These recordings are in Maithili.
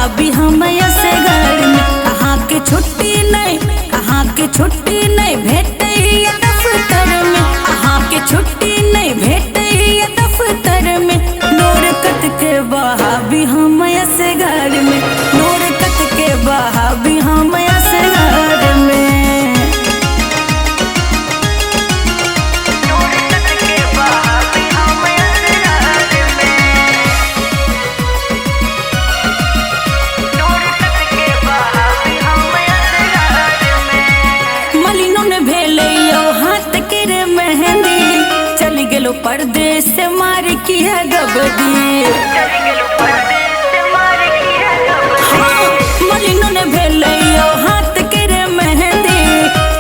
बहाबी हम असगर में। अहाँ के छुट्टी नहीं, अहाँ के छुट्टी नहीं भेटैया दफ्तर में। अहाँ के छुट्टी नहीं भेटैया दफ्तर में। नोर कत के बहाबी हम असगर में। नोर कत के बहाबी हम असगर में। चली गेलो परदेस मार किया गबदी। हाँ, मलिनो ने भेलैयो हाथ के रे मेहंदी।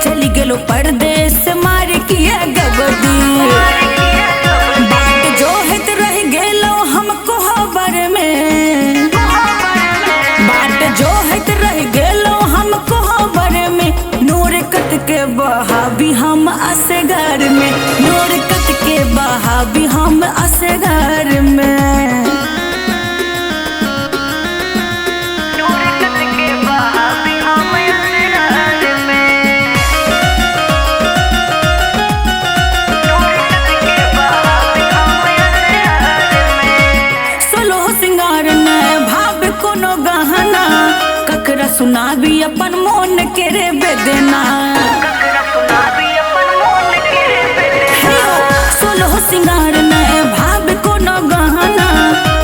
चली गेलो परदेस मार किया गबदी। बाट जोहत रह गेलो हम कोहबर में। बाट जोहत रह गेलो हम कोहबर में। नूर कत के बहाबी हम असगर में। नूर कत के बहाबी हम असगर में। सोलह सिंगार ने भाव कोनो गहना। ककरा सुनाबी अपन मोन के रे बेदना। सोलह सिंगार ने भाव कोनो गहना।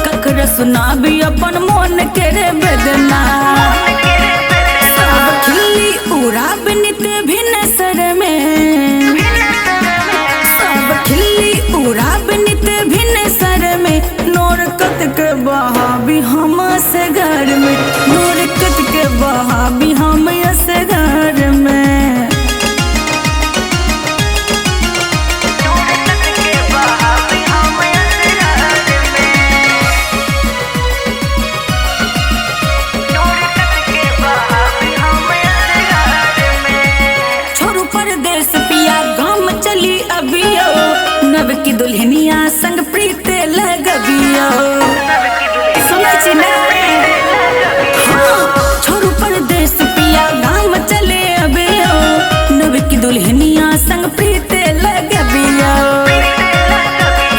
ककरा सुनाबी अपन मोन के रे बेदना। सब खिल्ली उड़ाब नित भिनसर में। सब खिल्ली उड़ाब नित भिनसर में। नोर कत के बहाबी हम असगर में। नोर कत के बहाबी हम असगर में। छोरू परदेस पिया गाम चली अबियो। नव की दुल्हनिया संग प्रीत लगबियो। सुनै छी ने? हाँ, छोरू परदेस पिया गाम चले अबियो। नव की दुल्हनिया संग प्रीत लगबियो।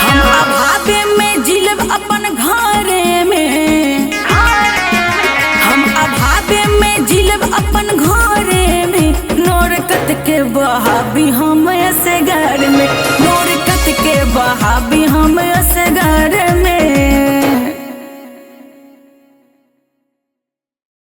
हम अभावे में जिलब अपन घरे में। हम अभावे में जिलब अपन घरे में। नोर कत के बहाबी हम